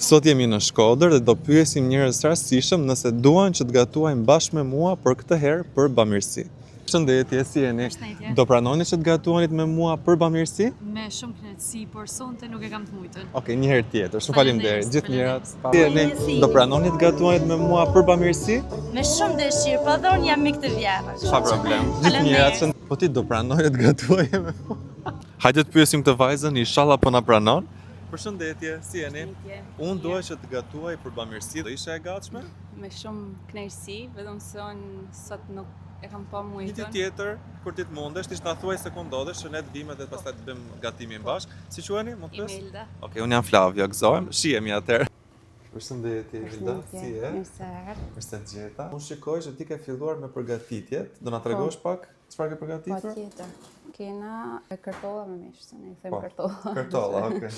Sot jemi në Shkodër dhe do pyesim njerëz të rastësishëm nëse duan që të gatuajnë bashkë me mua për këtë herë për bamirësi. Përshëndetje, si jeni? Përshëndetje. Do pranoni që të gatuanit me mua për bamirësi? Me shumë kënaqësi, por sonte nuk e kam të mujtën. Okej, një herë tjetër. Shumë faleminderit. Faleminderit, Gjithë mirat. faleminderit. Si jeni? Do pranoni të gatuanit me mua për bamirësi? Me shumë dëshirë, po dhe unë jam mik të vjerrë. Pa problem. Gjithë mirat. Shënd... Po ti do pranoje të gatuaje me mua? Hajde të pyesim këtë vajzën, inshallah po na pranon. Përshëndetje, si jeni? Unë dua që të gatuaj për bamirësi. Do ishe e gatshme? Me shumë kënaqësi, vetëm se unë sot nuk e kam pa Një mujtën. ditë tjetër, kur ti të mundesh, ti na thuaj se ku ndodhesh, që ne të vijmë edhe pastaj të bëjmë gatimin bashkë. Si quheni? Mund të pyes? Imelda. Okej, unë jam Flavio, gëzohem. Shihemi atëherë. Përshëndetje Imelda, si je? Mirë se erdhe. Mirë se të gjeta. Unë shikoj që ti ke filluar me përgatitjet. Do na tregosh pak çfarë ke përgatitur? Po tjetër. Kena kërtolla me mish, se ne i them Po, kërtolla. Kërtolla, okej.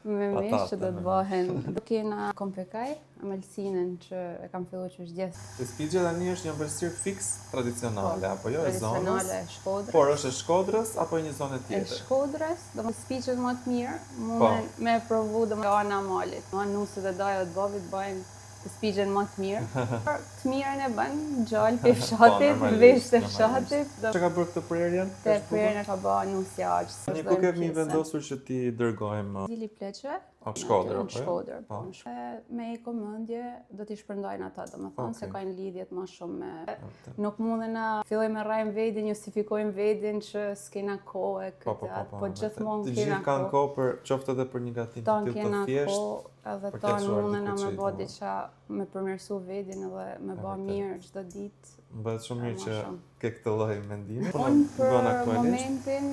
Me mish që do Patate të me bëhen. Do kena kompekaj, ëmbëlsinën që e kam filluar që është gjithë Tespixhe tani është një ëmbëlsirë fiks tradicionale, apo jo e zonës? tradicionale e Shkodrës. Por është e Shkodrës apo e një zone E tjetër? Shkodrës, do më spiqet më të mirë, munden Po. me e provu do më ana malit. Ma nuset e daja të babit bëjnë të spiqen më të mirë. Por të mirën e bën gjalpi i fshatit, Po, normalisht, veshët e normalisht. fshatit, do Çka ka bërë këtë prerjen? të prerën e ka bë nusja aq. Një ku kemi vendosur që ti dërgojmë Zili pleqve, uh, Shkodër, në apo jo? Shkodër, Po. po. në Shkodër. Me i komëndje do t'i shpërndajnë ata, do më thonë, se Okej. kanë lidhjet më shumë me... Nuk munden na fillojmë me rrajmë vedin, justifikojmë vedin që s'kena kohë e Po, po, këtë, po, atë, po, po vërtet. gjithmonë Të kena gjithë kanë kohë për qoftë edhe për një gatim të Tonë tillë të kena thjeshtë. kohë edhe për t'ia tonë çuar munden na dikujt me që i bo do. diçka, me përmirësu vedin edhe me bo vërtet. mirë çdo ditë. Më bëhet shumë mirë Ma që shumë. ke këtë lloj mendimi. Po na Unë bën për aktualisht. momentin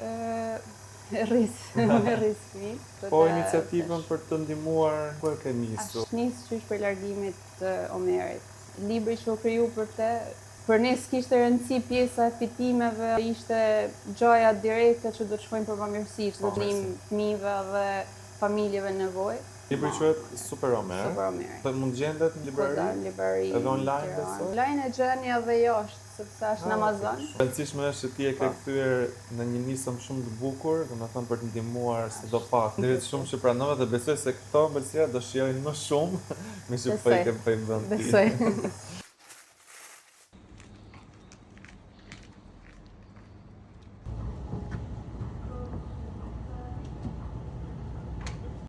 e, rris, me rris fëmijë. Po iniciativën për të ndihmuar ku e ke nisur? Ashtë nisë qysh për largimit të Omerit. Libri që u kriju për te, për ne s'kishte rëndësi pjesa e fitimeve, ishte gjaja direkte që do të shkojnë për bamirësi, që do Po, të ndihmë fëmijëve dhe familjeve në nevojë. Libri quhet Super Omer. Super Omeri. Po mund gjendet në Po librari? da, në librari. Edhe online, në Tiranë. besoj? Online e gjeni edhe jashtë, sepse është në Ah, Amazon. okej. Rëndësishme është që ti e ke Po. kthyer në një nisëm shumë të bukur, domethënë për të ndihmuar sido pak. Faleminderit shumë që pranove dhe besoj se këto ëmbëlsira do shijojnë më shumë me që po i Besoj. ke po i bën ti. Besoj.